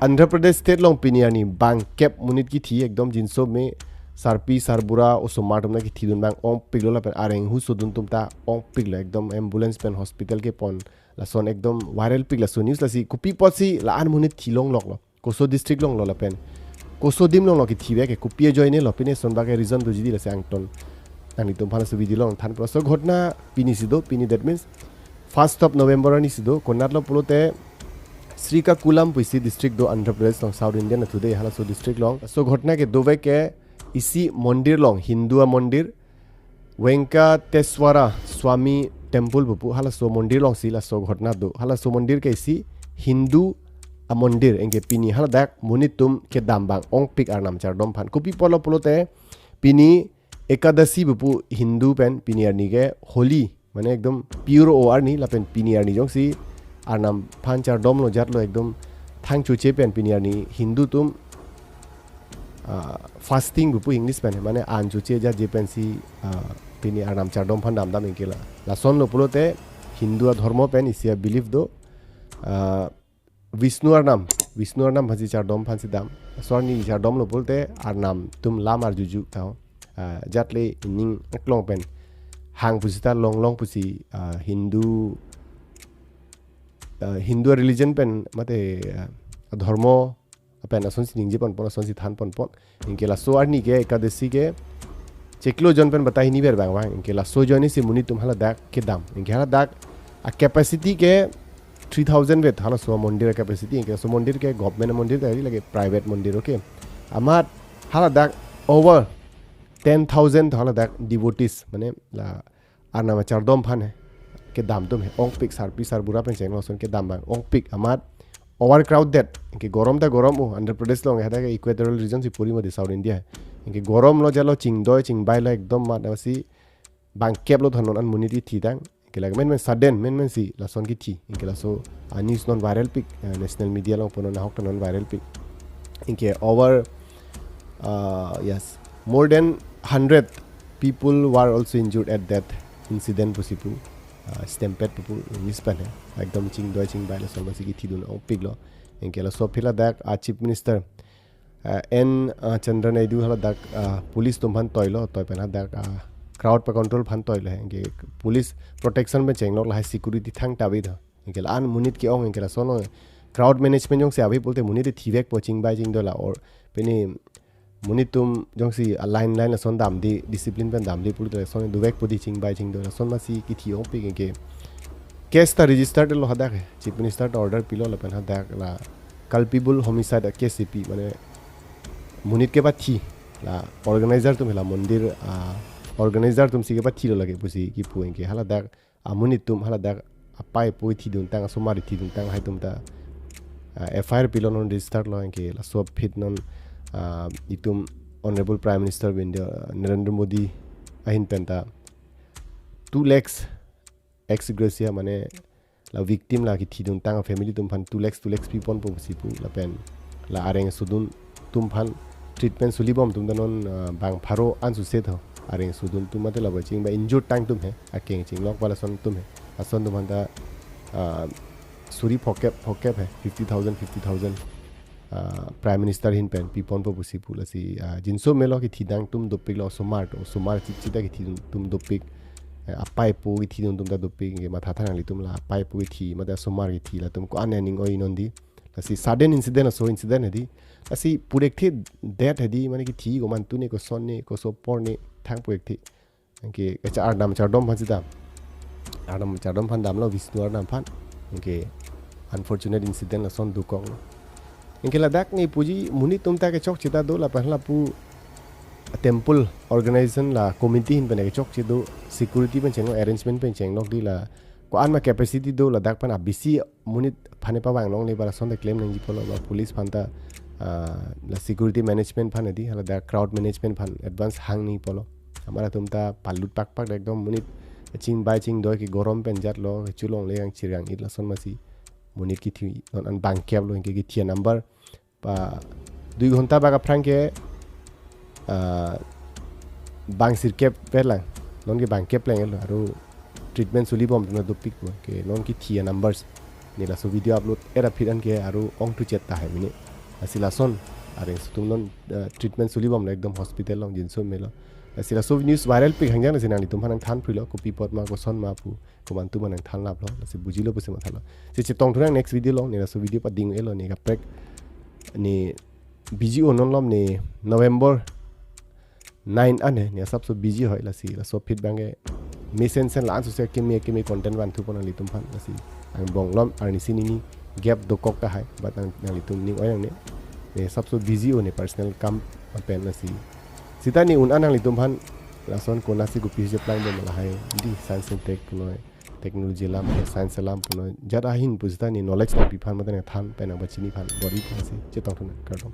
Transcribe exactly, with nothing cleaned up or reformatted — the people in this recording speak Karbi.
Andhra Pradesh state along pini arni bangkep monit kithi ekdom jinso me sarpi sarbura osomar atum na kithidun abang ongpiklo lapen areng husodun atum ta ongpiklo ekdom ambulance pen hospital kepon lason ekdom viral pik laso news lasi kopi apotsi la-an monit thilong loklo. Koso district alonglo lapen koso adim alonglo kithivek ke kopi ajoine lo pine son bak ke reason doji di lasi angton nanglitum aphan laso video along than pro. Laso ghotna pini si do, pini that means first of November arni si do, konatlo pulote Srikakulam pusi district do Andhra Pradesh along South India na today halaso district along. Laso ghotna ke dovek ke isi mondir along Hindu amondir Venkateswara Swami Temple pupu halaso mondir alongsi laso ghotna do. Halaso mondir ke isi Hindu amondir anke pini haladak monit atum kedam abang ongpik Arnam chardom aphan. Kopi apotlo pulote pini Ekadasi pupu Hindu pen pini arni ke Holi mane ekdom pure o arni lapen pini arni jongsi Arnam aphan chardomlo jatlo ekdom thang choche pen pini arni Hindu atum ah, fasting pupu English pen mane an choche jat je pensi ah, pini Arnam chardom aphan damdam anke la. Lasonlo pulote Hindu adhormo pen isi abelief do ah, Vishnu Arnam, Vishnu Arnam aphansi chardom aphansi dam. Laso arni chardomlo pulote Arnam atum lam arjuju tau. Ah, jatle ining aklong pen hang pusi ta longlong pusi ah, Hindu ah, Hindu religion pen mate ah, adhormo pen asonsi ningje ponpon asonsi than ponpon. Anke laso arni ke Ekadasi ke chiklo jon pen batai hini ber abang abang. Anke laso ajoine si monit atum haladak kedam. Anke haladak a capacity ke three thousand vet halaso mondir a capacity. Anke laso mondir ke government mondir ta lake private mondir, okay. Amat haladak over ten thousand haladak devotees mane la Arnam chardom aphan he kedam atum he ongpik sarpi sarbura pen chenglo lason kedam abang ongpik amat overcrowded. Anke gorom ta gorom o Andhra Pradesh along hadak equatorial region si puri modi South India. Anke gorom lo jalo chingdoi chingbai lo ekdom amat lasi bangkep lo thanon an monit kithidang. Anke lake men men sudden men men si lason kithi. Anke laso a news non viral pik eh, national media along punon ahok ta non viral pik. Anke over uh, yes, more than hundred people were also injured at that incident pusi pu uh, stampede pupu English pen he ekdom chingdoi chingbai lason masi kithidun ongpiklo. Anke laso aphi ladak a chief minister uh, N uh, Chandra Naidu haladak uh, police atum aphan toilo, toi pen hadak uh, crowd pa control aphan toilo he. Anke police protection pen chenglok lahai security thangta ave tho. Anke la-an monit ke-ong anke lason lo crowd management jongsi ave pulote monit thivekpo chingbai chingdoi la or pini monit atum jongsi a line line lason damde discipline pen damde pulote lason dovekpo di chingbai chingdoi lason masi kithi ongpik anke case ta registered lo hadak he. Chief minister ta order pilo lapen hadak la culpable homicide a case ipi mane monit kepathi la organizer atum la mondir ah, organizer atumsi kepathilo lake pusi kipu anke haladak amonit atum haladak apai apo kithidun tang asomar kithidun tang lahai atum ta ah, F I R pilo non register lo anke laso aphi non ah, itum Honorable Prime Minister of India Narendra Modi ahin pen ta two lakhs ex gratia mane la victim la kithidun tang family atum aphan two lakhs two lakhs piponpo pusi pu lapen la areng sodun atum aphan treatment suli bom atum ta non ah, bang pharo an suse tho areng sodun atum mate la ba chingba injured tang atum he akeng chinglok ba lason atum he lason atum aphan ta ah, suri phokep phokep he fifty thousand fifty thousand ah, Prime Minister ahin pen piponpo pusi pu lasi ah, jinso melo kithidang atum dopik lo osomar to osomar chit chit ta kithidun atum dopik eh, apai apo kithidun atum ta dopik anke matha than nanglitum la apai apo kithi mate osomar kithi latum ko-an aning oi non di lasi sudden incident laso incident hedi lasi pu thekthe det hedi mane kithi komantu ne koson ne koso apor ne thang pu thekthe anke kacha Arnam chardom aphan si dam Arnam chardom aphan damlo Vishnu Arnam aphan anke unfortunate incident lason dokoklo anke ladak ne puji monit atum ta kechokche ta do lapen lapu temple organization la committee ahin pen kechokche do security pen chenglo arrangement pen chenglok di la ko-an ma capacity do ladak aphan abisi monit aphan pavang longle ba lason ta claim nangji pulo ba police aphan ta ah, la security management aphan di haladak crowd management aphan advance hang nangji pulo amat atum ta palut pakpak ekdom monit chingbai chingdoi ke gorom pen jatlo chulongle kangchir kang-it lason masi monit kithi non an bangkep lo anke kithi a number pa dui ghonta bak aphrang ke ah, bang sirkep pelang non ke bangkep lang lo aro treatment suli bom atum ta dopikpo ke non kithi a numbers Ne laso video upload era phit an ke aro ong tu chet tahai mene. Lasi lason areng atum non, eh, treatment suli bomlo ekdom hospital along jinso melo. Lasi laso news viral pik hangjang lasi nanglitum aphan nangthan philo kopi apot ma koson ma pu komantu ma nangthan laplo. Lasi bujilo pusi mathalo. Si chetongthu nang next video along, ne laso video pading-elo, ne kaprek ne B G O non lom ne November nine ane, ne asapso B G O hoi. Lasi laso aphi abang ke mesen sen la-an sose keme keme content vanthu pon nanglitum aphan. Lasi angbong lom arnisi nini gap dokok tahai, but nang, nanglitum ning oi nangne. Ne asapso B G O ne personal kam pen. Lasi sita ne un-an nanglitum aphan lason konatsi kopi si cheplang bom lahai, di science and tech punoi, technology alam, science alam punoi, jat ahin pu sita ne knowledge nangpi aphan mate nangthan pen nangpachini aphan bor-i aphansi chetongthu nang, kardom.